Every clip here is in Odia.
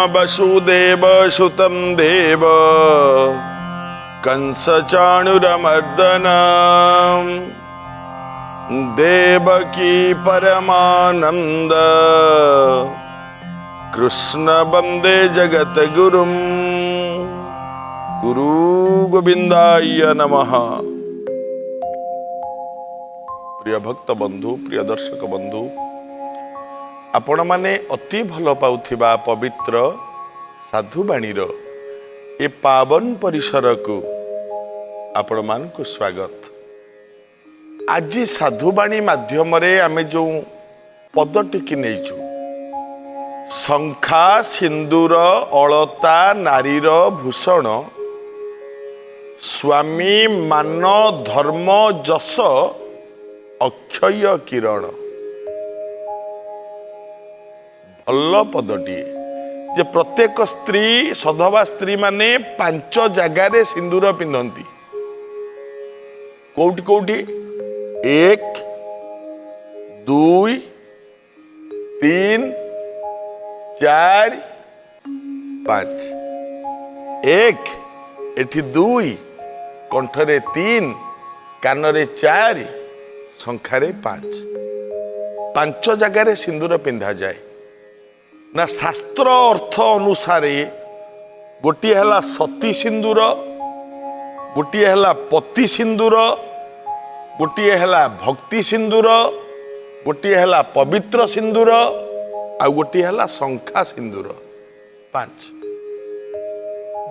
वसुदेव सुतं देव, कंसचाणूरमर्दनम्, देवकी परमानन्द, कृष्ण वन्दे जगद्गुरुम्। गुरु गोविन्दाय नमः। ପ୍ରିୟ ଭକ୍ତ ବନ୍ଧୁ, ପ୍ରିୟ ଦର୍ଶକ ବନ୍ଧୁ, ଆପଣମାନେ ଅତି ଭଲ ପାଉଥିବା ପବିତ୍ର ସାଧୁବାଣୀର ଏ ପାବନ ପରିସରକୁ ଆପଣମାନଙ୍କୁ ସ୍ୱାଗତ। ଆଜି ସାଧୁବାଣୀ ମାଧ୍ୟମରେ ଆମେ ଯେଉଁ ପଦଟିକି ନେଇଛୁ, ଶଙ୍ଖା ସିନ୍ଦୁର ଅଳତା ନାରୀର ଭୂଷଣ, ସ୍ୱାମୀ ମାନ ଧର୍ମ ଯଶ ଅକ୍ଷୟ କିରଣ। ଭଲ ପଦଟିଏ ଯେ ପ୍ରତ୍ୟେକ ସ୍ତ୍ରୀ, ସଧବା ସ୍ତ୍ରୀ ମାନେ ପାଞ୍ଚ ଜାଗାରେ ସିନ୍ଦୁର ପିନ୍ଧନ୍ତି। କୋଉଠି କୋଉଠି? ଏକ, ଦୁଇ, ତିନି, ଚାରି, ପାଞ୍ଚ। ଏକ ଏଠି, ଦୁଇ କଣ୍ଠରେ, ତିନି କାନରେ, ଚାରି ଶଙ୍ଖାରେ, ପାଞ୍ଚ। ପାଞ୍ଚ ଜାଗାରେ ସିନ୍ଦୁର ପିନ୍ଧାଯାଏ ନା, ଶାସ୍ତ୍ର ଅର୍ଥ ଅନୁସାରେ ଗୋଟିଏ ହେଲା ସତୀ ସିନ୍ଦୁର, ଗୋଟିଏ ହେଲା ପତି ସିନ୍ଦୁର, ଗୋଟିଏ ହେଲା ଭକ୍ତି ସିନ୍ଦୁର, ଗୋଟିଏ ହେଲା ପବିତ୍ର ସିନ୍ଦୁର, ଆଉ ଗୋଟିଏ ହେଲା ଶଙ୍ଖା ସିନ୍ଦୁର। ପାଞ୍ଚ।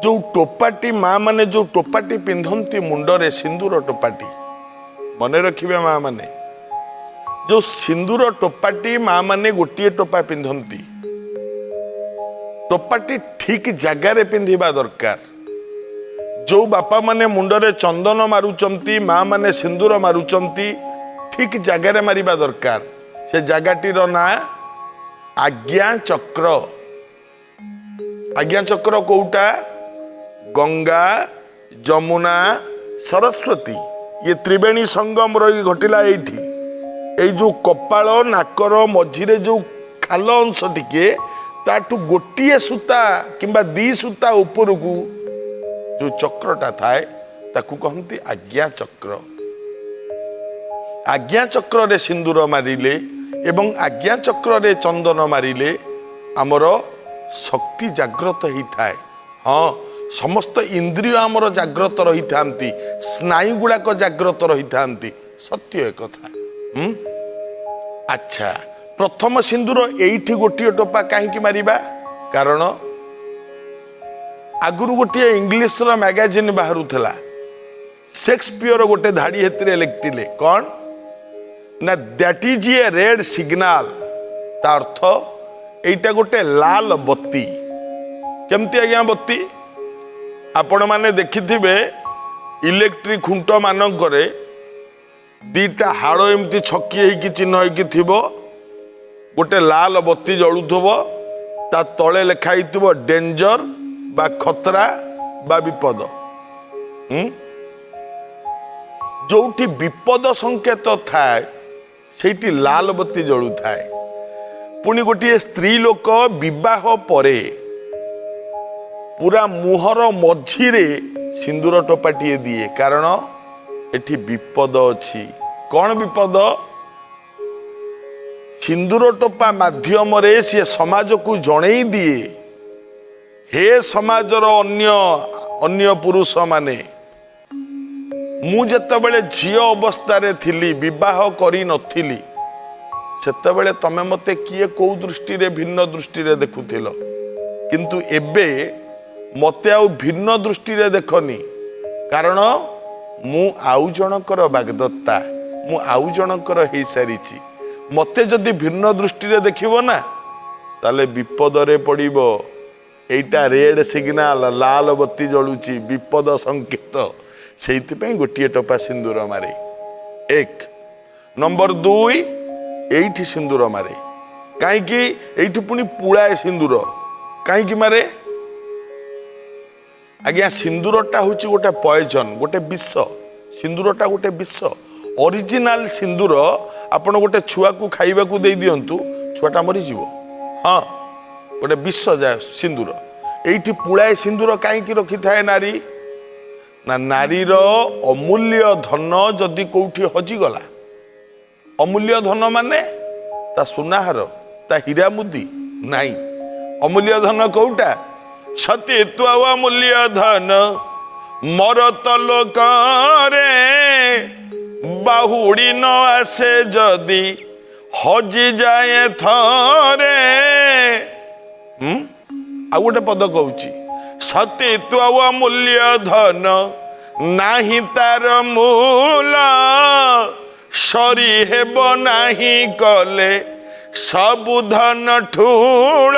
ଯୋଉ ଟୋପାଟି ମା ମାନେ ଯୋଉ ଟୋପାଟି ପିନ୍ଧନ୍ତି ମୁଣ୍ଡରେ, ସିନ୍ଦୁର ଟୋପାଟି, ମନେ ରଖିବେ ମା ମାନେ, ଯୋଉ ସିନ୍ଦୁର ଟୋପାଟି ମା ମାନେ ଗୋଟିଏ ଟୋପା ପିନ୍ଧନ୍ତି, ଟୋପାଟି ଠିକ ଜାଗାରେ ପିନ୍ଧିବା ଦରକାର। ଯୋଉ ବାପା ମାନେ ମୁଣ୍ଡରେ ଚନ୍ଦନ ମାରୁଛନ୍ତି, ମା ମାନେ ସିନ୍ଦୁର ମାରୁଛନ୍ତି, ଠିକ ଜାଗାରେ ମାରିବା ଦରକାର। ସେ ଜାଗାଟିର ନାଁ ଆଜ୍ଞା ଚକ୍ର। ଆଜ୍ଞା ଚକ୍ର କୋଉଟା? ଗଙ୍ଗା, ଯମୁନା, ସରସ୍ୱତୀ, ଇଏ ତ୍ରିବେଣୀ ସଙ୍ଗମ ରହି ଘଟିଲା ଏଇଠି। ଏଇ ଯୋଉ କପାଳ ନାକର ମଝିରେ ଯୋଉ ଖାଲ ଅଂଶ ଟିକେ, ତାଠୁ ଗୋଟିଏ ସୂତା କିମ୍ବା ଦି ସୂତା ଉପରକୁ ଯୋଉ ଚକ୍ରଟା ଥାଏ, ତାକୁ କହନ୍ତି ଆଜ୍ଞା ଚକ୍ର। ଆଜ୍ଞା ଚକ୍ରରେ ସିନ୍ଦୁର ମାରିଲେ ଏବଂ ଆଜ୍ଞା ଚକ୍ରରେ ଚନ୍ଦନ ମାରିଲେ ଆମର ଶକ୍ତି ଜାଗ୍ରତ ହେଇଥାଏ। ହଁ, ସମସ୍ତ ଇନ୍ଦ୍ରିୟ ଆମର ଜାଗ୍ରତ ରହିଥାନ୍ତି, ସ୍ନାୟୁ ଗୁଡ଼ାକ ଜାଗ୍ରତ ରହିଥାନ୍ତି। ସତ୍ୟ ଏକଥା। ହୁଁ ଆଚ୍ଛା, ପ୍ରଥମ ସିନ୍ଦୁର ଏଇଠି ଗୋଟିଏ ଟୋପା କାହିଁକି ମାରିବା? କାରଣ ଆଗରୁ ଗୋଟିଏ ଇଂଲିଶର ମ୍ୟାଗାଜିନ୍ ବାହାରୁଥିଲା, ସେକ୍ସପିୟର ଗୋଟେ ଧାଡ଼ି ହେଥିରେ ଲେଖିଥିଲେ କ'ଣ ନା, "That is a red signal." ତା ଅର୍ଥ ଏଇଟା ଗୋଟେ ଲାଲ ବତୀ। କେମିତି ଆଜ୍ଞା ବତୀ? ଆପଣମାନେ ଦେଖିଥିବେ, ଇଲେକ୍ଟ୍ରିକ ଖୁଣ୍ଟ ମାନଙ୍କରେ ଦିଟା ହାଡ଼ ଏମିତି ଛକି ହେଇକି ଚିହ୍ନ ହେଇକି ଥିବ, ଗୋଟେ ଲାଲ ବତୀ ଜଳୁଥିବ, ତା ତଳେ ଲେଖା ହେଇଥିବ ଡେଞ୍ଜର ବା ଖତରା ବା ବିପଦ। ହୁଁ ଯୋଉଠି ବିପଦ ସଂକେତ ଥାଏ, ସେଇଠି ଲାଲ ବତୀ ଜଳୁଥାଏ। ପୁଣି ଗୋଟିଏ ସ୍ତ୍ରୀ ଲୋକ ବିବାହ ପରେ ପୁରା ମୁହଁର ମଝିରେ ସିନ୍ଦୁର ଟୋପାଟିଏ ଦିଏ, କାରଣ ଏଠି ବିପଦ ଅଛି। କ'ଣ ବିପଦ? ସିନ୍ଦୁର ଟୋପା ମାଧ୍ୟମରେ ସିଏ ସମାଜକୁ ଜଣେଇ ଦିଏ, ହେ ସମାଜର ଅନ୍ୟ ଅନ୍ୟ ପୁରୁଷମାନେ, ମୁଁ ଯେତେବେଳେ ଝିଅ ଅବସ୍ଥାରେ ଥିଲି, ବିବାହ କରିନଥିଲି, ସେତେବେଳେ ତମେ ମୋତେ କିଏ କୋଉ ଦୃଷ୍ଟିରେ, ଭିନ୍ନ ଦୃଷ୍ଟିରେ ଦେଖୁଥିଲ। କିନ୍ତୁ ଏବେ ମୋତେ ଆଉ ଭିନ୍ନ ଦୃଷ୍ଟିରେ ଦେଖନି, କାରଣ ମୁଁ ଆଉ ଜଣଙ୍କର ବାଗଦତ୍ତା, ମୁଁ ଆଉ ଜଣଙ୍କର ହେଇସାରିଛି। ମୋତେ ଯଦି ଭିନ୍ନ ଦୃଷ୍ଟିରେ ଦେଖିବ ନା, ତାହେଲେ ବିପଦରେ ପଡ଼ିବ। ଏଇଟା ରେଡ୍ ସିଗ୍ନାଲ, ଲାଲ ବତୀ ଜଳୁଛି, ବିପଦ ସଂକେତ। ସେଇଥିପାଇଁ ଗୋଟିଏ ଟୋପା ସିନ୍ଦୁର ମାରେ, ଏକ। ନମ୍ବର ଦୁଇ, ଏଇଠି ସିନ୍ଦୁର ମାରେ କାହିଁକି? ଏଇଠି ପୁଣି ପୁଳାଏ ସିନ୍ଦୁର କାହିଁକି ମାରେ ଆଜ୍ଞା? ସିନ୍ଦୁରଟା ହେଉଛି ଗୋଟେ ପଏଜନ, ଗୋଟେ ବିଷ। ସିନ୍ଦୁରଟା ଗୋଟେ ବିଷ। ଅରିଜିନାଲ ସିନ୍ଦୁର ଆପଣ ଗୋଟେ ଛୁଆକୁ ଖାଇବାକୁ ଦେଇ ଦିଅନ୍ତୁ, ଛୁଆଟା ମରିଯିବ। ହଁ। ଗୋଟେ ବିଷ ଯାଏ ସିନ୍ଦୁର। ଏଇଠି ପୁଳାଏ ସିନ୍ଦୁର କାହିଁକି ରଖିଥାଏ ନାରୀ? ନା, ନାରୀର ଅମୂଲ୍ୟ ଧନ ଯଦି କୋଉଠି ହଜିଗଲା, ଅମୂଲ୍ୟ ଧନ ମାନେ ତା ସୁନାହାର, ତା ହୀରା ମୁଦି ନାହିଁ। ଅମୂଲ୍ୟ ଧନ କୋଉଟା? ସତୀତ୍ୱ ଅମୂଲ୍ୟ ଧନ ମରତ ଲୋକରେ, ବାହୁଡ଼ି ନ ଆସେ ଯଦି ହଜିଯାଏ ଥରେ। ହୁଁ ଆଉ ଗୋଟେ ପଦ କହୁଛି, ସତୀତ୍ୱ ଅମୂଲ୍ୟ ଧନ ନାହିଁ ତାର ମୂଲ, ସରି ହେବ ନାହିଁ କଲେ ସବୁ ଧନ ଠୁଳ।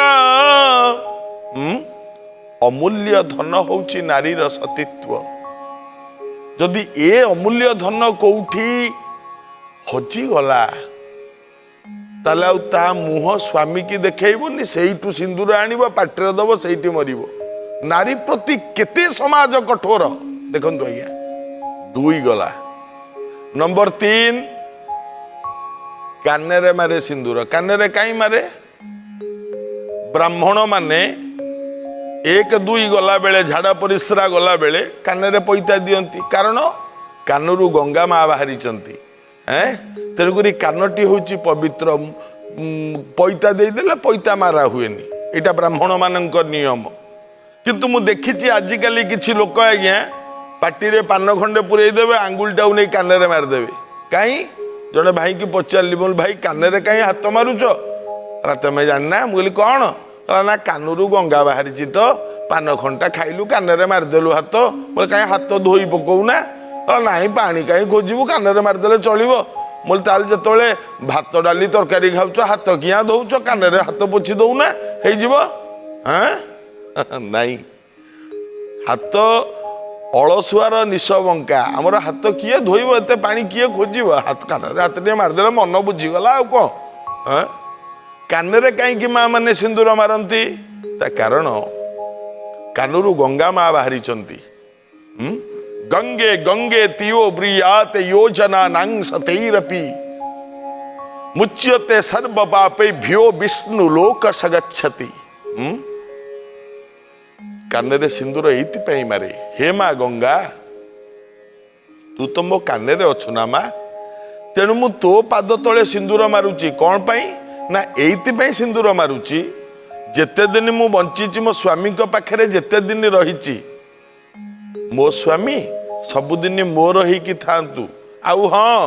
ହୁଁ ଅମୂଲ୍ୟ ଧନ ହଉଛି ନାରୀର ସତୀତ୍ୱ। ଯଦି ଏ ଅମୂଲ୍ୟ ଧନ କୋଉଠି ହଜିଗଲା, ତାହେଲେ ଆଉ ତା ମୁହଁ ସ୍ୱାମୀକି ଦେଖେଇବନି। ସେଇଠୁ ସିନ୍ଦୁର ଆଣିବ, ପାଟିରେ ଦବ, ସେଇଠି ମରିବ। ନାରୀ ପ୍ରତି କେତେ ସମାଜ କଠୋର ଦେଖନ୍ତୁ ଆଜ୍ଞା। ଦୁଇ ଗଲା। ନମ୍ବର 3, କାନରେ ମାରେ ସିନ୍ଦୁର। କାନରେ କାହିଁ ମାରେ? ବ୍ରାହ୍ମଣ ମାନେ 1 2 ଗଲାବେଳେ, ଝାଡ଼ା ପରିସ୍ରା ଗଲାବେଳେ କାନରେ ପଇତା ଦିଅନ୍ତି। କାରଣ କାନରୁ ଗଙ୍ଗା ମା ବାହାରିଛନ୍ତି। ଏଁ ତେଣୁକରି କାନଟି ହେଉଛି ପବିତ୍ର। ପଇତା ଦେଇଦେଲେ ପଇତା ମାରା ହୁଏନି। ଏଇଟା ବ୍ରାହ୍ମଣମାନଙ୍କ ନିୟମ। କିନ୍ତୁ ମୁଁ ଦେଖିଛି ଆଜିକାଲି କିଛି ଲୋକ ଆଜ୍ଞା, ପାଟିରେ ପାନ ଖଣ୍ଡେ ପୁରେଇ ଦେବେ, ଆଙ୍ଗୁଳିଟାକୁ ନେଇ କାନରେ ମାରିଦେବେ। କାହିଁ? ଜଣେ ଭାଇକି ପଚାରିଲି, ବୋଲ, ଭାଇ, କାନରେ କାହିଁ ହାତ ମାରୁଛ? କହିଲା, ତମେ ଜାଣିନା? ମୁଁ କହିଲି, କ'ଣ? କହିଲା, ନା, କାନରୁ ଗଙ୍ଗା ବାହାରିଛି ତ, ପାନ ଖଣ୍ଡଟା ଖାଇଲୁ, କାନରେ ମାରିଦେଲୁ ହାତ। ବୋଲେ, କାହିଁ ହାତ ଧୋଇ ପକଉନା? କହିଲା, ନାଇଁ, ପାଣି କାହିଁ ଖୋଜିବୁ, କାନରେ ମାରିଦେଲେ ଚଳିବ। ମୁଁ କହିଲି, ତାହେଲେ ଯେତେବେଳେ ଭାତ ଡାଲି ତରକାରୀ ଖାଉଛ, ହାତ କିଆଁ ଧୋଉଛ? କାନରେ ହାତ ପୋଛି ଦଉନା, ହେଇଯିବ। ହଁ, ନାଇଁ, ହାତ ଅଳସୁଆର ନିଶ ବଙ୍କା। ଆମର ହାତ କିଏ ଧୋଇବ? ଏତେ ପାଣି କିଏ ଖୋଜିବ? ହାତ କାନରେ ହାତ ଟିକେ ମାରିଦେଲେ ମନ ବୁଝିଗଲା, ଆଉ କ'ଣ? ହଁ, କାନରେ କାହିଁକି ମା ମାନେ ସିନ୍ଦୁର ମାରନ୍ତି? ତା କାରଣ କାନରୁ ଗଙ୍ଗା ମା ବାହାରିଛନ୍ତି। ହୁଁ? ଗଙ୍ଗେ ଗଙ୍ଗେତି ୟୋ ବ୍ରୁୟାତ ଯୋଜନାନାଂ ଶତୈରପି ମୁଚ୍ୟତେ ସର୍ବ ପାପେଭ୍ୟୋ ବିଷ୍ଣୁ ଲୋକ ସଗଚ୍ଛତି। ହୁଁ? କାନରେ ସିନ୍ଦୁର ଏଇଥିପାଇଁ ମାରେ, ହେ ମା ଗଙ୍ଗା, ତୁ ତ ମୋ କାନରେ ଅଛୁ ନା ମା, ତେଣୁ ମୁଁ ତୋ ପାଦ ତଳେ ସିନ୍ଦୁର ମାରୁଛି। କ'ଣ ପାଇଁ? ନା, ଏଇଥିପାଇଁ ସିନ୍ଦୁର ମାରୁଛି, ଯେତେ ଦିନ ମୁଁ ବଞ୍ଚିଛି, ମୋ ସ୍ୱାମୀଙ୍କ ପାଖରେ ଯେତେ ଦିନ ରହିଛି, ମୋ ସ୍ୱାମୀ ସବୁଦିନ ମୋର ହେଇକି ଥାଆନ୍ତୁ। ଆଉ ହଁ,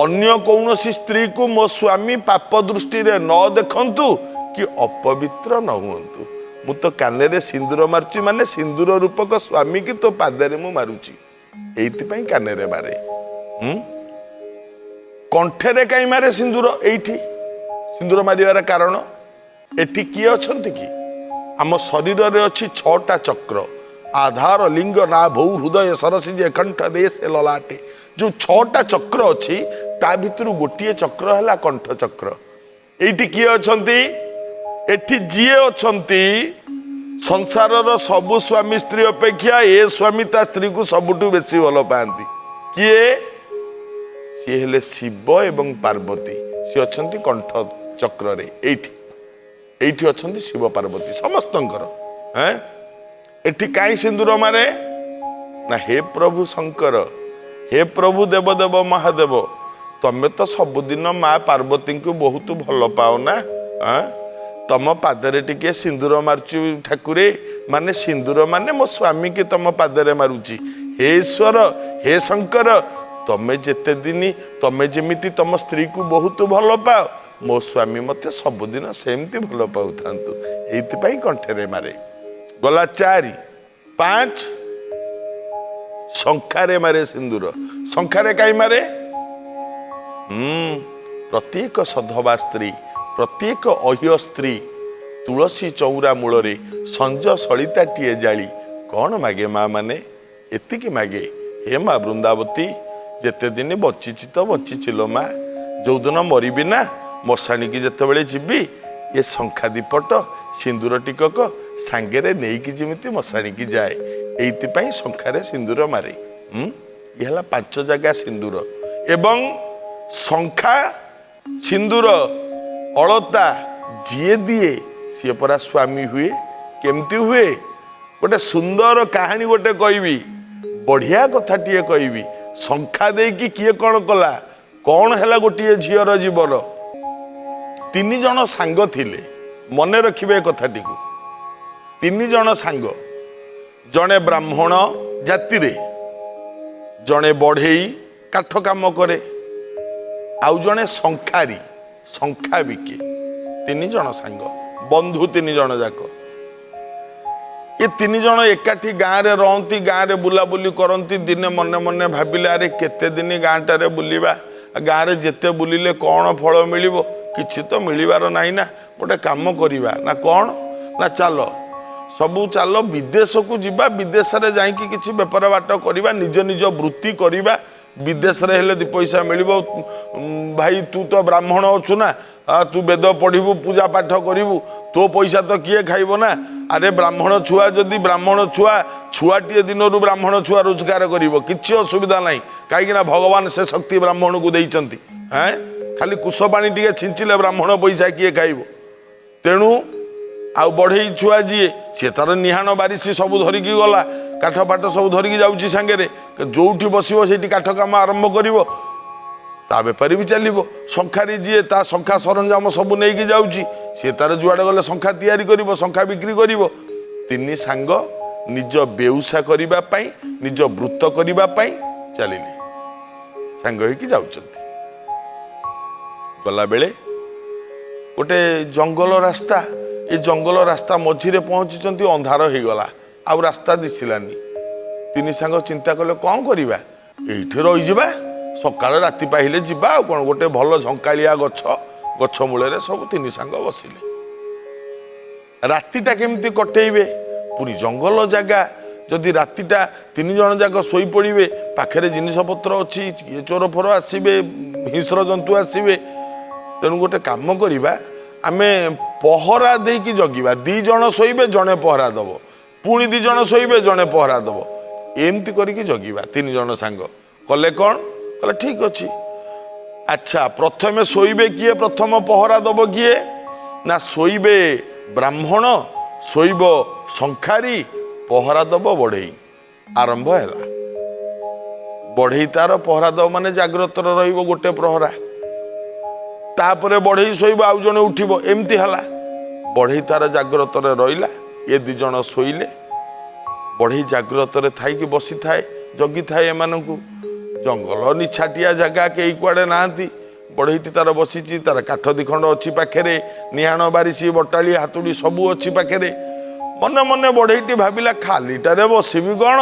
ଅନ୍ୟ କୌଣସି ସ୍ତ୍ରୀକୁ ମୋ ସ୍ୱାମୀ ପାପ ଦୃଷ୍ଟିରେ ନ ଦେଖନ୍ତୁ କି ଅପବିତ୍ର ନ ହୁଅନ୍ତୁ। ମୁଁ ତ କାନରେ ସିନ୍ଦୁର ମାରୁଛି, ମାନେ ସିନ୍ଦୁର ରୂପକ ସ୍ୱାମୀକି ତୋ ପାଦରେ ମୁଁ ମାରୁଛି। ଏଇଥିପାଇଁ କାନରେ ମାରେ। ହୁଁ କଣ୍ଠରେ କାହିଁ ମାରେ ସିନ୍ଦୁର? ଏଇଠି ସିନ୍ଦୁର ମାରିବାର କାରଣ, ଏଠି କିଏ ଅଛନ୍ତି କି? ଆମ ଶରୀରରେ ଅଛି 6ଟା ଚକ୍ର, ଆଧାର ଲିଙ୍ଗ ନାଭୌ ହୃଦୟ ସରସିଜେ କଣ୍ଠ ଦେଶେ ଲଲାଟେ। ଯୋଉ 6ଟା ଚକ୍ର ଅଛି, ତା ଭିତରୁ ଗୋଟିଏ ଚକ୍ର ହେଲା କଣ୍ଠ ଚକ୍ର। ଏଇଠି କିଏ ଅଛନ୍ତି? ଏଠି ଯିଏ ଅଛନ୍ତି, ସଂସାରର ସବୁ ସ୍ୱାମୀ ସ୍ତ୍ରୀ ଅପେକ୍ଷା ଏ ସ୍ୱାମୀ ତା ସ୍ତ୍ରୀକୁ ସବୁଠୁ ବେଶୀ ଭଲ ପାଆନ୍ତି। କିଏ ସିଏ? ହେଲେ ଶିବ ଏବଂ ପାର୍ବତୀ। ସିଏ ଅଛନ୍ତି କଣ୍ଠ ଚକ୍ରରେ। ଏଇଠି, ଏଇଠି ଅଛନ୍ତି ଶିବ ପାର୍ବତୀ ସମସ୍ତଙ୍କର। ହେଁ ଏଠି କାହିଁ ସିନ୍ଦୁର ମାରେ? ନା, ହେ ପ୍ରଭୁ ଶଙ୍କର, ହେ ପ୍ରଭୁ ଦେବଦେବ ମହାଦେବ, ତମେ ତ ସବୁଦିନ ମା ପାର୍ବତୀଙ୍କୁ ବହୁତ ଭଲ ପାଅ ନା? ଆଁ? ତମ ପାଦରେ ଟିକେ ସିନ୍ଦୁର ମାରୁଛି ଠାକୁରେ, ମାନେ ସିନ୍ଦୁର ମାନେ ମୋ ସ୍ୱାମୀକି ତମ ପାଦରେ ମାରୁଛି। ହେ ଈଶ୍ୱର, ହେ ଶଙ୍କର, ତମେ ଯେତେ ଦିନ, ତମେ ଯେମିତି ତମ ସ୍ତ୍ରୀକୁ ବହୁତ ଭଲ ପାଅ, ମୋ ସ୍ୱାମୀ ମତେ ସବୁଦିନ ସେମିତି ଭଲ ପାଉଥାନ୍ତୁ। ଏଇଥିପାଇଁ କଣ୍ଠରେ ମାରେ। ଗଲା 4, 5, ଶଙ୍ଖାରେ ମାରେ ସିନ୍ଦୁର। ଶଙ୍ଖାରେ କାହିଁ ମାରେ? ପ୍ରତ୍ୟେକ ସଧବା ସ୍ତ୍ରୀ, ପ୍ରତ୍ୟେକ ଅହ୍ୟ ସ୍ତ୍ରୀ ତୁଳସୀ ଚଉରା ମୂଳରେ ସଞ୍ଜ ସଳିତାଟିଏ ଜାଳି କ'ଣ ମାଗେ? ମା ମାନେ ଏତିକି ମାଗେ, ହେ ମା ବୃନ୍ଦାବତୀ, ଯେତେ ଦିନ ବଞ୍ଚିଛି ତ ବଞ୍ଚିଛି ଲୋ ମା, ଯୋଉଦିନ ମରିବି ନା, ମଶାଣିକି ଯେତେବେଳେ ଯିବି, ଏ ଶଙ୍ଖା ଦୀପଟ ସିନ୍ଦୁର ଟିକକ ସାଙ୍ଗରେ ନେଇକି ଯେମିତି ମଶାଣିକି ଯାଏ। ଏଇଥିପାଇଁ ଶଙ୍ଖାରେ ସିନ୍ଦୁର ମାରେ। ଇଏ ହେଲା 5 ଜାଗା ସିନ୍ଦୁର। ଏବଂ ଶଙ୍ଖା, ସିନ୍ଦୁର, ଅଳତା ଯିଏ ଦିଏ, ସିଏ ପରା ସ୍ୱାମୀ ହୁଏ। କେମିତି ହୁଏ? ଗୋଟେ ସୁନ୍ଦର କାହାଣୀ ଗୋଟେ କହିବି, ବଢ଼ିଆ କଥାଟିଏ କହିବି। ଶଙ୍ଖା ଦେଇକି କିଏ କ'ଣ କଲା, କ'ଣ ହେଲା ଗୋଟିଏ ଝିଅର ଜୀବନ। ତିନି ଜଣ ସାଙ୍ଗ ଥିଲେ, ମନେ ରଖିବେ ଏ କଥାଟିକୁ। ତିନି ଜଣ ସାଙ୍ଗ, ଜଣେ ବ୍ରାହ୍ମଣ ଜାତିରେ, ଜଣେ ବଢ଼େଇ କାଠ କାମ କରେ, ଆଉ ଜଣେ ଶଙ୍ଖାରୀ ଶଙ୍ଖା ବିକେ। ତିନି ଜଣ ସାଙ୍ଗ, ବନ୍ଧୁ ତିନି ଜଣ ଯାକ। ଏ ତିନି ଜଣ ଏକାଠି ଗାଁରେ ରହନ୍ତି, ଗାଁରେ ବୁଲାବୁଲି କରନ୍ତି। ଦିନେ ମନେ ମନେ ଭାବିଲେ, ଆରେ କେତେ ଦିନ ଗାଁଟାରେ ବୁଲିବା, ଗାଁରେ ଯେତେ ବୁଲିଲେ କ'ଣ ଫଳ ମିଳିବ? କିଛି ତ ମିଳିବାର ନାହିଁ ନା। ଗୋଟେ କାମ କରିବା। ନା କ'ଣ? ନା ଚାଲ, ସବୁ ଚାଲ ବିଦେଶକୁ ଯିବା, ବିଦେଶରେ ଯାଇକି କିଛି ବେପାର ବାଟ କରିବା, ନିଜ ନିଜ ବୃତ୍ତି କରିବା। ବିଦେଶରେ ହେଲେ ଦି ପଇସା ମିଳିବ। ଭାଇ, ତୁ ତ ବ୍ରାହ୍ମଣ ଅଛୁ ନା, ତୁ ବେଦ ପଢ଼ିବୁ, ପୂଜା ପାଠ କରିବୁ, ତୋ ପଇସା ତ କିଏ ଖାଇବ ନା? ଆରେ ବ୍ରାହ୍ମଣ ଛୁଆ ଯଦି ବ୍ରାହ୍ମଣ ଛୁଆ, ଛୁଆଟିଏ ଦିନରୁ ବ୍ରାହ୍ମଣ ଛୁଆ ରୋଜଗାର କରିବ, କିଛି ଅସୁବିଧା ନାହିଁ। କାହିଁକିନା ଭଗବାନ ସେ ଶକ୍ତି ବ୍ରାହ୍ମଣକୁ ଦେଇଛନ୍ତି। ହେଁ, ଖାଲି କୁଶ ପାଣି ଟିକେ ଛିଞ୍ଚିଲେ ବ୍ରାହ୍ମଣ ପଇସା କିଏ ଖାଇବ? ତେଣୁ ଆଉ ବଢ଼େଇ ଛୁଆ ଯିଏ, ସିଏ ତାର ନିହାଣ ବାରିସି ସବୁ ଧରିକି ଗଲା, କାଠ ପାଠ ସବୁ ଧରିକି ଯାଉଛି ସାଙ୍ଗରେ। ଯୋଉଠି ବସିବ ସେଇଠି କାଠ କାମ ଆରମ୍ଭ କରିବ, ତା ବେପାରୀ ବି ଚାଲିବ। ଶଙ୍ଖାରୀ ଯିଏ, ତା ଶଙ୍ଖା ସରଞ୍ଜାମ ସବୁ ନେଇକି ଯାଉଛି, ସିଏ ତାର ଯୁଆଡ଼େ ଗଲେ ଶଙ୍ଖା ତିଆରି କରିବ, ଶଙ୍ଖା ବିକ୍ରି କରିବ। ତିନି ସାଙ୍ଗ ନିଜ ବେଉସା କରିବା ପାଇଁ, ନିଜ ବୃତ୍ତ କରିବା ପାଇଁ ଚାଲିଲେ, ସାଙ୍ଗ ହେଇକି ଯାଉଛନ୍ତି। ଗଲାବେଳେ ଗୋଟେ ଜଙ୍ଗଲ ରାସ୍ତା, ଏ ଜଙ୍ଗଲ ରାସ୍ତା ମଝିରେ ପହଞ୍ଚିଛନ୍ତି, ଅନ୍ଧାର ହେଇଗଲା, ଆଉ ରାସ୍ତା ଦିଶିଲାନି। ତିନି ସାଙ୍ଗ ଚିନ୍ତା କଲେ, କ'ଣ କରିବା? ଏଇଠି ରହିଯିବା, ସକାଳ ରାତି ପାହିଲେ ଯିବା, ଆଉ କ'ଣ। ଗୋଟେ ଭଲ ଝଙ୍କାଳିଆ ଗଛ, ଗଛ ମୂଳରେ ସବୁ ତିନି ସାଙ୍ଗ ବସିଲେ। ରାତିଟା କେମିତି କଟେଇବେ? ପୁଣି ଜଙ୍ଗଲ ଜାଗା, ଯଦି ରାତିଟା ତିନି ଜଣ ଯାକ ଶୋଇପଡ଼ିବେ, ପାଖରେ ଜିନିଷପତ୍ର ଅଛି, କିଏ ଚୋର ଫୋର ଆସିବେ, ହିଂସ୍ର ଜନ୍ତୁ ଆସିବେ। ତେଣୁ ଗୋଟେ କାମ କରିବା, ଆମେ ପହରା ଦେଇକି ଜଗିବା। ଦି ଜଣ ଶୋଇବେ, ଜଣେ ପହରା ଦବ, ପୁଣି ଦି ଜଣ ଶୋଇବେ, ଜଣେ ପହରା ଦବ, ଏମିତି କରିକି ଜଗିବା। ତିନି ଜଣ ସାଙ୍ଗ କଲେ କ'ଣ? କହିଲେ ଠିକ ଅଛି। ଆଚ୍ଛା, ପ୍ରଥମେ ଶୋଇବେ କିଏ? ପ୍ରଥମ ପହରା ଦବ କିଏ? ନା ଶୋଇବେ ବ୍ରାହ୍ମଣ, ଶୋଇବ ଶଙ୍ଖାରୀ, ପହରା ଦବ ବଢ଼େଇ। ଆରମ୍ଭ ହେଲା। ବଢ଼େଇ ତାର ପହରା ଦବ, ମାନେ ଜାଗ୍ରତରେ ରହିବ ଗୋଟେ ପ୍ରହରା, ତାପରେ ବଢ଼େଇ ଶୋଇବ, ଆଉ ଜଣେ ଉଠିବ, ଏମିତି ହେଲା। ବଢ଼େଇ ତାର ଜାଗ୍ରତରେ ରହିଲା, ଏ ଦି ଜଣ ଶୋଇଲେ। ବଢ଼େଇ ଜାଗ୍ରତରେ ଥାଇକି ବସିଥାଏ, ଜଗିଥାଏ ଏମାନଙ୍କୁ। ଜଙ୍ଗଲ ନିଛାଟିଆ ଜାଗା, କେହି କୁଆଡ଼େ ନାହାନ୍ତି। ବଢ଼େଇଟି ତାର ବସିଛି, ତାର କାଠ ଦିଖଣ୍ଡ ଅଛି ପାଖରେ, ନିହାଣ ବାରିସି ବଟାଳି ହାତୁଡ଼ି ସବୁ ଅଛି ପାଖରେ। ମନେ ମନେ ବଢ଼େଇଟି ଭାବିଲା, ଖାଲିଟାରେ ବସିବି କ'ଣ,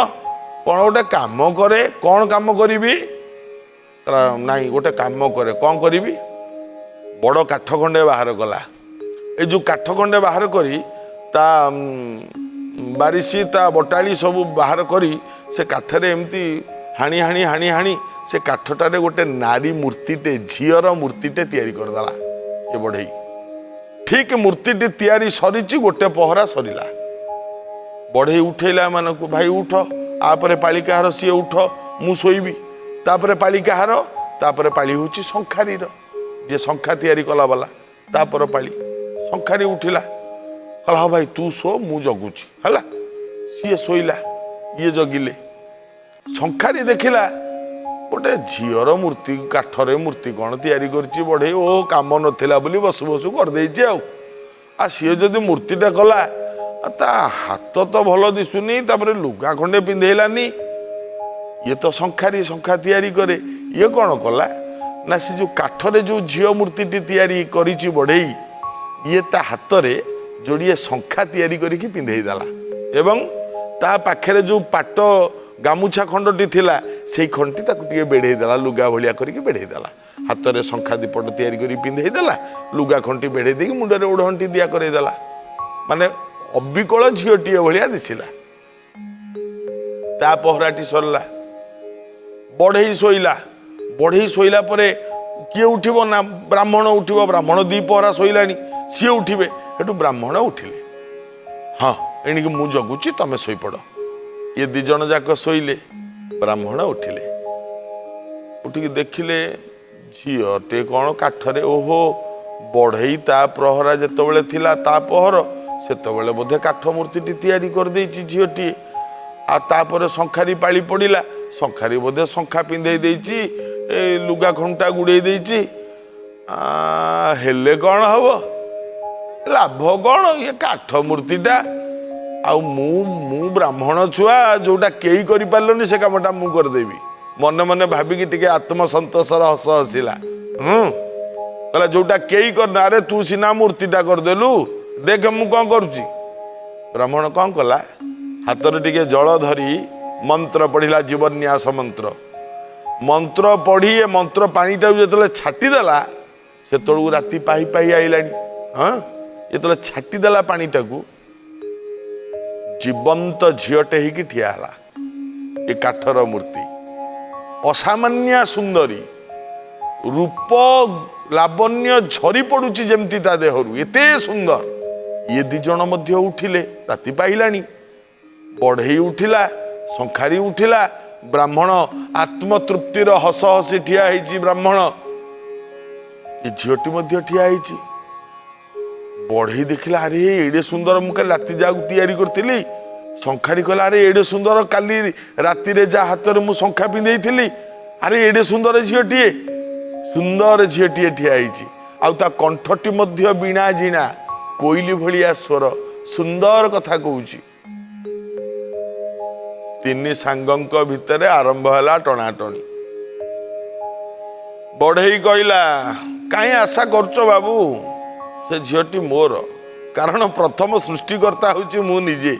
କ'ଣ ଗୋଟେ କାମ କରେ। କ'ଣ କାମ କରିବି? କହିଲା, ନାଇଁ, ଗୋଟେ କାମ କରେ। କ'ଣ କରିବି? ବଡ଼ କାଠ ଖଣ୍ଡେ ବାହାର କଲା। ଏଇ ଯେଉଁ କାଠ ଖଣ୍ଡେ ବାହାର କରି, ତା ବାରିସି, ତା ବଟାଳି ସବୁ ବାହାର କରି, ସେ କାଠରେ ଏମିତି ହାଣି ହାଣି ହାଣି ହାଣି ସେ କାଠଟାରେ ଗୋଟେ ନାରୀ ମୂର୍ତ୍ତିଟେ, ଝିଅର ମୂର୍ତ୍ତିଟେ ତିଆରି କରିଦେଲା ଏ ବଢ଼େଇ। ଠିକ ମୂର୍ତ୍ତିଟି ତିଆରି ସରିଛି, ଗୋଟେ ପହରା ସରିଲା। ବଢ଼େଇ ଉଠେଇଲା ଏମାନଙ୍କୁ, ଭାଇ ଉଠ, ତାପରେ ପାଳି କାହାର? ସିଏ ଉଠ, ମୁଁ ଶୋଇବି। ତାପରେ ପାଳି କାହାର? ତାପରେ ପାଳି ହେଉଛି ଶଙ୍ଖାରୀର, ଯିଏ ଶଙ୍ଖା ତିଆରି କଲା ବାଲା, ତାପର ପାଳି। ଶଙ୍ଖାରୀ ଉଠିଲା, କହିଲା, ହଁ ଭାଇ, ତୁ ଶୋ, ମୁଁ ଜଗୁଛି। ହେଲା, ସିଏ ଶୋଇଲା, ଇଏ ଜଗିଲେ। ଶଙ୍ଖାରୀ ଦେଖିଲା ଗୋଟେ ଝିଅର ମୂର୍ତ୍ତି, କାଠରେ ମୂର୍ତ୍ତି କ'ଣ ତିଆରି କରିଛି ବଢ଼େଇ। ଓ, କାମ ନଥିଲା ବୋଲି ବସୁ ବସୁ କରିଦେଇଛି। ଆଉ ସିଏ ଯଦି ମୂର୍ତ୍ତିଟା କଲା, ଆଉ ତା ହାତ ତ ଭଲ ଦିଶୁନି, ତାପରେ ଲୁଗା ଖଣ୍ଡେ ପିନ୍ଧେଇଲାନି। ଇଏ ତ ଶଙ୍ଖାରୀ, ଶଙ୍ଖା ତିଆରି କରେ। ଇଏ କ'ଣ କଲା ନା, ସେ ଯୋଉ କାଠରେ ଯୋଉ ଝିଅ ମୂର୍ତ୍ତିଟି ତିଆରି କରିଛି ବଢ଼େଇ, ଇଏ ତା ହାତରେ ଯୋଡ଼ିଏ ଶଙ୍ଖା ତିଆରି କରିକି ପିନ୍ଧେଇ ଦେଲା ଏବଂ ତା ପାଖରେ ଯୋଉ ପାଟ ଗାମୁଛା ଖଣ୍ଡଟି ଥିଲା, ସେଇ ଖଣ୍ଡଟି ତାକୁ ଟିକେ ବେଢ଼େଇ ଦେଲା, ଲୁଗା ଭଳିଆ କରିକି ବେଢ଼େଇ ଦେଲା। ହାତରେ ଶଙ୍ଖା ଦିପଟ ତିଆରି କରି ପିନ୍ଧେଇ ଦେଲା, ଲୁଗା ଖଣ୍ଡଟି ବେଢ଼େଇ ଦେଇକି ମୁଣ୍ଡରେ ଓଢ଼ଣଟି ଦିଆ କରେଇ ଦେଲା, ମାନେ ଅବିକଳ ଝିଅଟିଏ ଭଳିଆ ଦିଶିଲା। ତା ପହରାଟି ସରିଲା, ବଢ଼େଇ ଶୋଇଲା। ବଢ଼େଇ ଶୋଇଲା ପରେ କିଏ ଉଠିବ? ନା ବ୍ରାହ୍ମଣ ଉଠିବ। ବ୍ରାହ୍ମଣ ଦି ପହରା ଶୋଇଲାଣି, ସିଏ ଉଠିବେ। ସେଠୁ ବ୍ରାହ୍ମଣ ଉଠିଲେ, ହଁ, ଏଣିକି ମୁଁ ଜଗୁଛି, ତମେ ଶୋଇପଡ଼। ଇଏ ଦି ଜଣ ଯାକ ଶୋଇଲେ। ବ୍ରାହ୍ମଣ ଉଠିଲେ, ଉଠିକି ଦେଖିଲେ ଝିଅଟେ କ'ଣ କାଠରେ, ଓହୋ, ବଢ଼େଇ ତା ପ୍ରହରା ଯେତେବେଳେ ଥିଲା ତା ପହର, ସେତେବେଳେ ବୋଧେ କାଠ ମୂର୍ତ୍ତିଟି ତିଆରି କରିଦେଇଛି ଝିଅଟିଏ। ଆଉ ତାପରେ ଶଙ୍ଖାରି ପାଳି ପଡ଼ିଲା, ଶଙ୍ଖାରି ବୋଧେ ଶଙ୍ଖା ପିନ୍ଧେଇ ଦେଇଛି, ଏ ଲୁଗା ଖଣ୍ଟା ଗୁଡ଼େଇ ଦେଇଛି। ହେଲେ କ'ଣ ହବ, ଲାଭ କ'ଣ? ଇଏ କାଠ ମୂର୍ତ୍ତିଟା। ଆଉ ମୁଁ ବ୍ରାହ୍ମଣ ଛୁଆ, ଯୋଉଟା କେହି କରିପାରିଲନି ସେ କାମଟା ମୁଁ କରିଦେବି। ମନେ ମନେ ଭାବିକି ଟିକେ ଆତ୍ମସନ୍ତୋଷର ହସ ହସିଲା। କହିଲା ଯୋଉଟା କେହି କରିନ, ଆରେ ତୁ ସିନା ମୂର୍ତ୍ତିଟା କରିଦେଲୁ, ଦେଖେ ମୁଁ କ'ଣ କରୁଛି। ବ୍ରାହ୍ମଣ କ'ଣ କଲା, ହାତରେ ଟିକେ ଜଳ ଧରି ମନ୍ତ୍ର ପଢ଼ିଲା, ଜୀବନ୍ୟାସ ମନ୍ତ୍ର। ମନ୍ତ୍ର ପଢ଼ି ଏ ମନ୍ତ୍ର ପାଣିଟାକୁ ଯେତେବେଳେ ଛାଟିଦେଲା, ସେତେବେଳକୁ ରାତି ପାହି ପାହି ଆଇଲାଣି। ହଁ, ଯେତେବେଳେ ଛାଟିଦେଲା ପାଣିଟାକୁ, ଜୀବନ୍ତ ଝିଅଟେ ହେଇକି ଠିଆ ହେଲା ଏ କାଠର ମୂର୍ତ୍ତି। ଅସାମାନ୍ୟ ସୁନ୍ଦରୀ, ରୂପ ଲାବଣ୍ୟ ଝରି ପଡୁଛି ଯେମିତି ତା ଦେହରୁ, ଏତେ ସୁନ୍ଦର। ଇଏ ଦି ଜଣ ମଧ୍ୟ ଉଠିଲେ, ରାତି ପାହିଲାଣି। ବଢ଼େଇ ଉଠିଲା, ଶଙ୍ଖାରି ଉଠିଲା, ବ୍ରାହ୍ମଣ ଆତ୍ମତୃପ୍ତିର ହସ ହସି ଠିଆ ହେଇଛି ବ୍ରାହ୍ମଣ। ଏ ଝିଅଟି ମଧ୍ୟ ଠିଆ ହେଇଛି। ବଢ଼େଇ ଦେଖିଲା, ଆରେ ଏଡ଼େ ସୁନ୍ଦର, ମୁଁ କାଲି ରାତି ଯାହାକୁ ତିଆରି କରିଥିଲି। ଶଙ୍ଖାରି କହିଲା, ଆରେ ଏଡ଼େ ସୁନ୍ଦର, କାଲି ରାତିରେ ଯାହା ହାତରେ ମୁଁ ଶଙ୍ଖା ପିନ୍ଧେଇଥିଲି, ଆରେ ଏଡ଼େ ସୁନ୍ଦର ଝିଅଟିଏ। ସୁନ୍ଦର ଝିଅଟିଏ ଠିଆ ହେଇଛି, ଆଉ ତା କଣ୍ଠଟି ମଧ୍ୟ ବୀଣା ଜିଣା, କୋଇଲି ଭଳିଆ ସ୍ୱର, ସୁନ୍ଦର କଥା କହୁଛି। ତିନି ସାଙ୍ଗଙ୍କ ଭିତରେ ଆରମ୍ଭ ହେଲା ଟଣାଟଣି। ବଢ଼େଇ କହିଲା, କାହିଁ ଆଶା କରୁଛ ବାବୁ, ସେ ଝିଅଟି ମୋର। କାରଣ ପ୍ରଥମ ସୃଷ୍ଟିକର୍ତ୍ତା ହେଉଛି ମୁଁ ନିଜେ,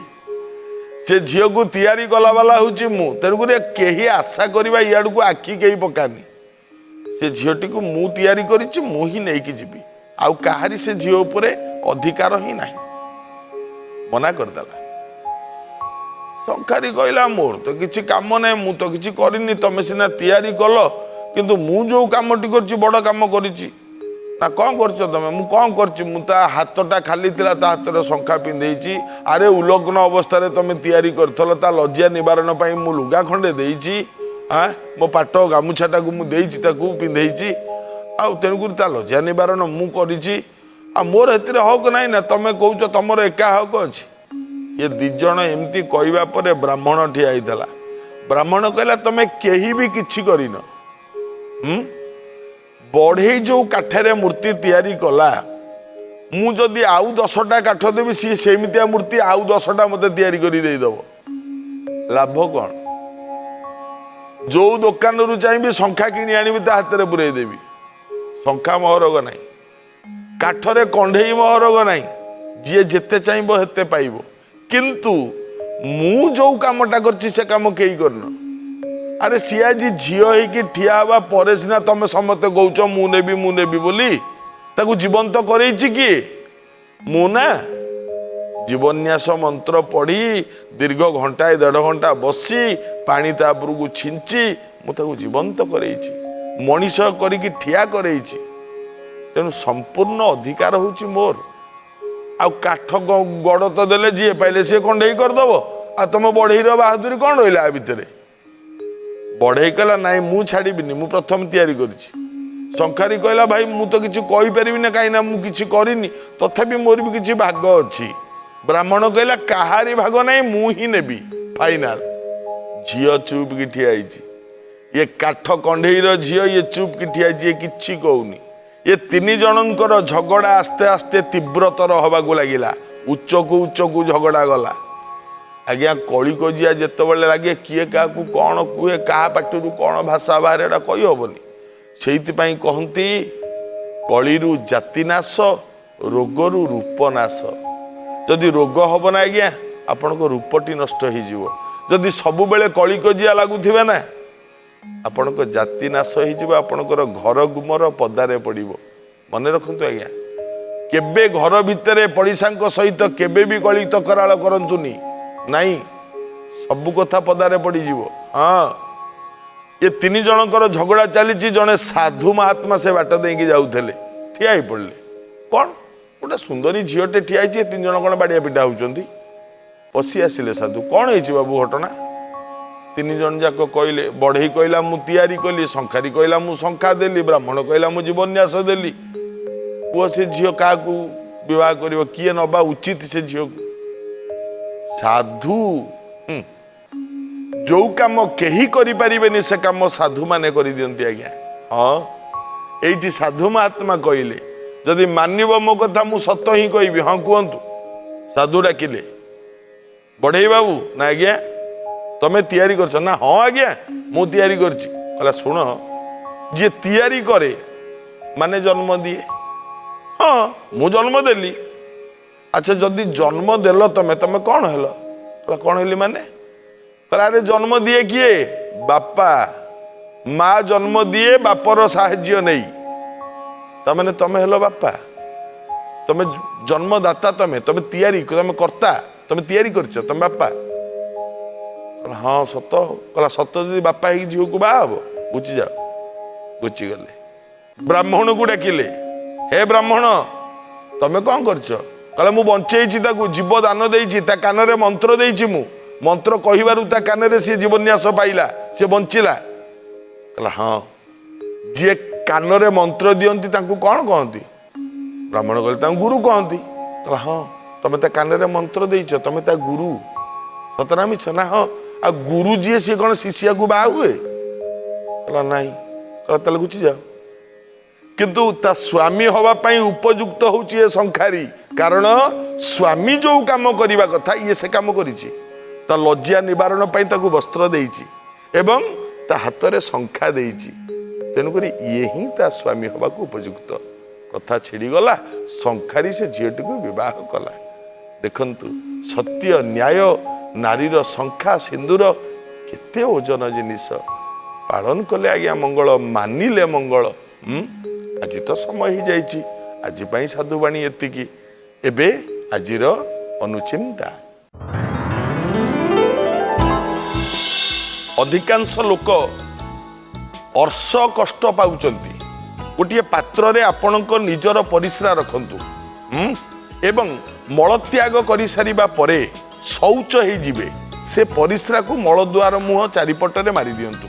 ସେ ଝିଅକୁ ତିଆରି କଲାବାଲା ହେଉଛି ମୁଁ। ତେଣୁକରି କେହି ଆଶା କରିବା ଇଆଡ଼କୁ ଆଖି କେହି ପକାନି। ସେ ଝିଅଟିକୁ ମୁଁ ତିଆରି କରିଛି, ମୁଁ ହିଁ ନେଇକି ଯିବି, ଆଉ କାହାରି ସେ ଝିଅ ଉପରେ ଅଧିକାର ହିଁ ନାହିଁ। ମନା କରିଦେଲା। ଶଙ୍ଖାରି କହିଲା, ମୋର ତ କିଛି କାମ ନାହିଁ, ମୁଁ ତ କିଛି କରିନି, ତମେ ସିନା ତିଆରି କଲ, କିନ୍ତୁ ମୁଁ ଯୋଉ କାମଟି କରିଛି ବଡ଼ କାମ କରିଛି। ନା କ'ଣ କରିଛ ତମେ? ମୁଁ କ'ଣ କରିଛି? ମୁଁ ତା ହାତଟା ଖାଲି ଥିଲା, ତା ହାତରେ ଶଙ୍ଖା ପିନ୍ଧେଇଛି। ଆରେ ଉଲଗ୍ନ ଅବସ୍ଥାରେ ତମେ ତିଆରି କରିଥିଲ, ତା ଲଜ୍ଜା ନିବାରଣ ପାଇଁ ମୁଁ ଲୁଗା ଖଣ୍ଡେ ଦେଇଛି। ଆଁ ମୋ ପାଟ ଗାମୁଛାଟାକୁ ମୁଁ ଦେଇଛି, ତାକୁ ପିନ୍ଧେଇଛି, ଆଉ ତେଣୁକରି ତା ଲଜ୍ଜା ନିବାରଣ ମୁଁ କରିଛି, ଆଉ ମୋର ଏଥିରେ ହକ ନାହିଁ ନା ତମେ କହୁଛ ତମର ଏକା ହକ ଅଛି? ଇଏ ଦି ଜଣ ଏମିତି କହିବା ପରେ ବ୍ରାହ୍ମଣ ଠିଆ ହେଇଥିଲା। ବ୍ରାହ୍ମଣ କହିଲା, ତମେ କେହି ବି କିଛି କରିନ। ବଢ଼େଇ ଯୋଉ କାଠରେ ମୂର୍ତ୍ତି ତିଆରି କଲା, ମୁଁ ଯଦି ଆଉ 10ଟା କାଠ ଦେବି, ସିଏ ସେମିତିଆ ମୂର୍ତ୍ତି ଆଉ 10ଟା ମୋତେ ତିଆରି କରି ଦେଇଦେବ। ଲାଭ କ'ଣ? ଯୋଉ ଦୋକାନରୁ ଚାହିଁବି ଶଙ୍ଖା କିଣି ଆଣିବି, ତା ହାତରେ ପୁରେଇ ଦେବି। ଶଙ୍ଖା ମହରଗ ନାହିଁ, କାଠରେ କଣ୍ଢେଇ ମହରଗ ନାହିଁ, ଯିଏ ଯେତେ ଚାହିଁବ ସେତେ ପାଇବ। କିନ୍ତୁ ମୁଁ ଯୋଉ କାମଟା କରିଛି ସେ କାମ କେହି କରିନ। ଆରେ ସିଏ ଆଜି ଝିଅ ହେଇକି ଠିଆ ହେବା ପରେ ସିନା ତମେ ସମସ୍ତେ କହୁଛ ମୁଁ ନେବି ମୁଁ ନେବି ବୋଲି, ତାକୁ ଜୀବନ୍ତ କରେଇଛି କିଏ? ମୁଁ ନା। ଜୀବନ୍ୟାସ ମନ୍ତ୍ର ପଢ଼ି ଦୀର୍ଘ ଘଣ୍ଟାଏ ଦେଢ଼ ଘଣ୍ଟା ବସି ପାଣି ତା ଉପରକୁ ଛିଞ୍ଚି ମୁଁ ତାକୁ ଜୀବନ୍ତ କରେଇଛି, ମଣିଷ କରିକି ଠିଆ କରେଇଛି। ତେଣୁ ସମ୍ପୂର୍ଣ୍ଣ ଅଧିକାର ହେଉଛି ମୋର। ଆଉ କାଠ ଗଡ଼ ତ ଦେଲେ ଯିଏ ପାଇଲେ ସିଏ କଣ୍ଢେଇ କରିଦବ, ଆଉ ତମ ବଢ଼େଇର ବାହାଦୁରୀ କ'ଣ ରହିଲା ଆ ଭିତରେ? ବଢ଼େଇ କହିଲା, ନାଇଁ ମୁଁ ଛାଡ଼ିବିନି, ମୁଁ ପ୍ରଥମେ ତିଆରି କରିଛି। ଶଙ୍ଖାରି କହିଲା, ଭାଇ ମୁଁ ତ କିଛି କହିପାରିବିନି, କାହିଁକି ନା ମୁଁ କିଛି କରିନି, ତଥାପି ମୋର ବି କିଛି ଭାଗ ଅଛି। ବ୍ରାହ୍ମଣ କହିଲା, କାହାରି ଭାଗ ନାହିଁ, ମୁଁ ହିଁ ନେବି, ଫାଇନାଲ। ଝିଅ ଚୁପ୍ କି ଠିଆ ହେଇଛି। ଇଏ କାଠ କଣ୍ଢେଇର ଝିଅ, ଇଏ ଚୁପ୍ କି ଠିଆ ହେଇଛି, ଇଏ କିଛି କହୁନି। ଏ ତିନି ଜଣଙ୍କର ଝଗଡ଼ା ଆସ୍ତେ ଆସ୍ତେ ତୀବ୍ରତର ହବାକୁ ଲାଗିଲା, ଉଚ୍ଚକୁ ଉଚ୍ଚକୁ ଝଗଡ଼ା ଗଲା। ଆଜ୍ଞା କଳିକଜିଆ ଯେତେବେଳେ ଲାଗେ, କିଏ କାହାକୁ କ'ଣ କୁହେ, କାହା ପାଟିରୁ କ'ଣ ଭାଷା ବାହାରେ, ଏଇଟା କହିହେବନି। ସେଇଥିପାଇଁ କହନ୍ତି, କଳିରୁ ଜାତି ନାଶ, ରୋଗରୁ ରୂପ ନାଶ। ଯଦି ରୋଗ ହବ ନା ଆଜ୍ଞା, ଆପଣଙ୍କ ରୂପଟି ନଷ୍ଟ ହେଇଯିବ। ଯଦି ସବୁବେଳେ କଳିକଜିଆ ଲାଗୁଥିବେ ନା, ଆପଣଙ୍କ ଜାତି ନାଶ ହେଇଯିବ, ଆପଣଙ୍କର ଘର ଗୁମର ପଦାରେ ପଡ଼ିବ। ମନେ ରଖନ୍ତୁ ଆଜ୍ଞା, କେବେ ଘର ଭିତରେ ପଡ଼ିଶାଙ୍କ ସହିତ କେବେ ବି କଳି ତକରାଳ କରନ୍ତୁନି। ନାଇଁ, ସବୁ କଥା ପଦାରେ ପଡ଼ିଯିବ। ହଁ, ଏ ତିନି ଜଣଙ୍କର ଝଗଡ଼ା ଚାଲିଛି। ଜଣେ ସାଧୁ ମହାତ୍ମା ସେ ବାଟ ଦେଇକି ଯାଉଥିଲେ, ଠିଆ ହେଇ ପଡ଼ିଲେ। କ'ଣ ଗୋଟେ ସୁନ୍ଦରୀ ଝିଅଟେ ଠିଆ ହେଇଛି, ଏ ତିନି ଜଣ କ'ଣ ବାଡ଼ିଆ ପିଟା ହଉଛନ୍ତି। ପଶି ଆସିଲେ ସାଧୁ, କ'ଣ ହେଇଛି ବାବୁ ଘଟଣା? ତିନି ଜଣ ଯାକ କହିଲେ। ବଢ଼େଇ କହିଲା ମୁଁ ତିଆରି କଲି, ଶଙ୍ଖାରି କହିଲା ମୁଁ ଶଙ୍ଖା ଦେଲି, ବ୍ରାହ୍ମଣ କହିଲା ମୁଁ ଜୀବନ୍ୟାସ ଦେଲି। କୁହ, ସେ ଝିଅ କାହାକୁ ବିବାହ କରିବ? କିଏ ନବା ଉଚିତ ସେ ଝିଅକୁ? ସାଧୁ। ଯୋଉ କାମ କେହି କରିପାରିବେନି, ସେ କାମ ସାଧୁମାନେ କରିଦିଅନ୍ତି ଆଜ୍ଞା। ହଁ, ଏଇଠି ସାଧୁ ମହାତ୍ମା କହିଲେ, ଯଦି ମାନିବ ମୋ କଥା, ମୁଁ ସତ ହିଁ କହିବି। ହଁ, କୁହନ୍ତୁ। ସାଧୁ ଡାକିଲେ, ବଢ଼େଇ ବାବୁ। ନା ଆଜ୍ଞା। ତମେ ତିଆରି କରିଛ? ନା, ହଁ ଆଜ୍ଞା, ମୁଁ ତିଆରି କରିଛି। କହିଲା, ଶୁଣ, ଯିଏ ତିଆରି କରେ ମାନେ ଜନ୍ମ ଦିଏ। ହଁ, ମୁଁ ଜନ୍ମ ଦେଲି। ଆଚ୍ଛା, ଯଦି ଜନ୍ମ ଦେଲ ତମେ, ତମେ କ'ଣ ହେଲ? କହିଲା, କ'ଣ ହେଲି ମାନେ? କହିଲା, ଆରେ ଜନ୍ମ ଦିଏ କିଏ? ବାପା। ମା ଜନ୍ମ ଦିଏ ବାପର ସାହାଯ୍ୟ ନେଇ। ତାମାନେ ତମେ ହେଲ ବାପା, ତମେ ଜନ୍ମଦାତା, ତମେ ତମେ ତିଆରି, ତମେ କର୍ତ୍ତା, ତମେ ତିଆରି କରିଛ, ତମେ ବାପା। କହିଲା, ହଁ, ସତ। କହିଲା, ସତ ଯଦି ବାପା ହେଇକି ଝିଅକୁ ବାହା ହବ, ବୁଝିଯାଅ। ବୁଝିଗଲେ। ବ୍ରାହ୍ମଣକୁ ଡାକିଲେ, ହେ ବ୍ରାହ୍ମଣ, ତମେ କ'ଣ କରିଛ? କହିଲା, ମୁଁ ବଞ୍ଚେଇଛି ତାକୁ, ଜୀବ ଦାନ ଦେଇଛି, ତା କାନରେ ମନ୍ତ୍ର ଦେଇଛି। ମୁଁ ମନ୍ତ୍ର କହିବାରୁ ତା କାନରେ ସିଏ ଜୀବନ୍ୟାସ ପାଇଲା, ସିଏ ବଞ୍ଚିଲା। କହିଲା, ହଁ, ଯିଏ କାନରେ ମନ୍ତ୍ର ଦିଅନ୍ତି ତାଙ୍କୁ କ'ଣ କହନ୍ତି? ବ୍ରାହ୍ମଣ କହିଲେ, ତାଙ୍କୁ ଗୁରୁ କହନ୍ତି। କହିଲା, ହଁ, ତମେ ତା କାନରେ ମନ୍ତ୍ର ଦେଇଛ, ତମେ ତା ଗୁରୁ। ସତ ନା ମିଛ? ନା, ହଁ। ଆଉ ଗୁରୁ ଯିଏ, ସିଏ କ'ଣ ଶିଷ୍ୟାକୁ ବାହା ହୁଏ? କହିଲା, ନାହିଁ। କହିଲା, ତାହେଲେ ଘୁଚି ଯାଅ। କିନ୍ତୁ ତା ସ୍ୱାମୀ ହବା ପାଇଁ ଉପଯୁକ୍ତ ହଉଛି ଏ ଶଙ୍ଖାରୀ, କାରଣ ସ୍ୱାମୀ ଯୋଉ କାମ କରିବା କଥା, ଇଏ ସେ କାମ କରିଛି। ତା ଲଜ୍ଜା ନିବାରଣ ପାଇଁ ତାକୁ ବସ୍ତ୍ର ଦେଇଛି ଏବଂ ତା ହାତରେ ଶଙ୍ଖା ଦେଇଛି। ତେଣୁକରି ଇଏ ହିଁ ତା ସ୍ୱାମୀ ହବାକୁ ଉପଯୁକ୍ତ। କଥା ଛିଡ଼ିଗଲା। ଶଙ୍ଖାରୀ ସେ ଝିଅଟିକୁ ବିବାହ କଲା। ଦେଖନ୍ତୁ, ସତ୍ୟ, ନ୍ୟାୟ, ନାରୀର ଶଙ୍ଖା ସିନ୍ଦୁର କେତେ ଓଜନ ଜିନିଷ। ପାଳନ କଲେ ଆଜ୍ଞା ମଙ୍ଗଳ, ମାନିଲେ ମଙ୍ଗଳ। ଆଜି ତ ସମୟ ହେଇଯାଇଛି। ଆଜି ପାଇଁ ସାଧୁବାଣୀ ଏତିକି। ଏବେ ଆଜିର ଅନୁଚିନ୍ତା। ଅଧିକାଂଶ ଲୋକ ଅର୍ଶ କଷ୍ଟ ପାଉଛନ୍ତି। ଗୋଟିଏ ପାତ୍ରରେ ଆପଣଙ୍କ ନିଜର ପରିସ୍ରା ରଖନ୍ତୁ ଏବଂ ମଳତ୍ୟାଗ କରିସାରିବା ପରେ ଶୌଚ ହେଇଯିବେ, ସେ ପରିସ୍ରାକୁ ମଳଦ୍ୱାର ମୁହଁ ଚାରିପଟରେ ମାରି ଦିଅନ୍ତୁ।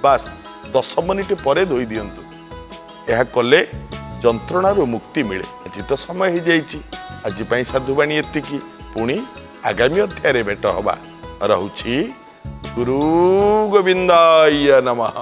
ବାସ୍, 10 ମିନିଟ୍ ପରେ ଧୋଇ ଦିଅନ୍ତୁ। ଏହା କଲେ ଯନ୍ତ୍ରଣାରୁ ମୁକ୍ତି ମିଳେ। ଆଜି ତ ସମୟ ହେଇଯାଇଛି। ଆଜି ପାଇଁ ସାଧୁବାଣୀ ଏତିକି। ପୁଣି ଆଗାମୀ ଅଧ୍ୟାୟରେ ଭେଟ ହବା। ରହୁଛି। ଗୁରୁ ଗୋବିନ୍ଦାୟ ନମଃ।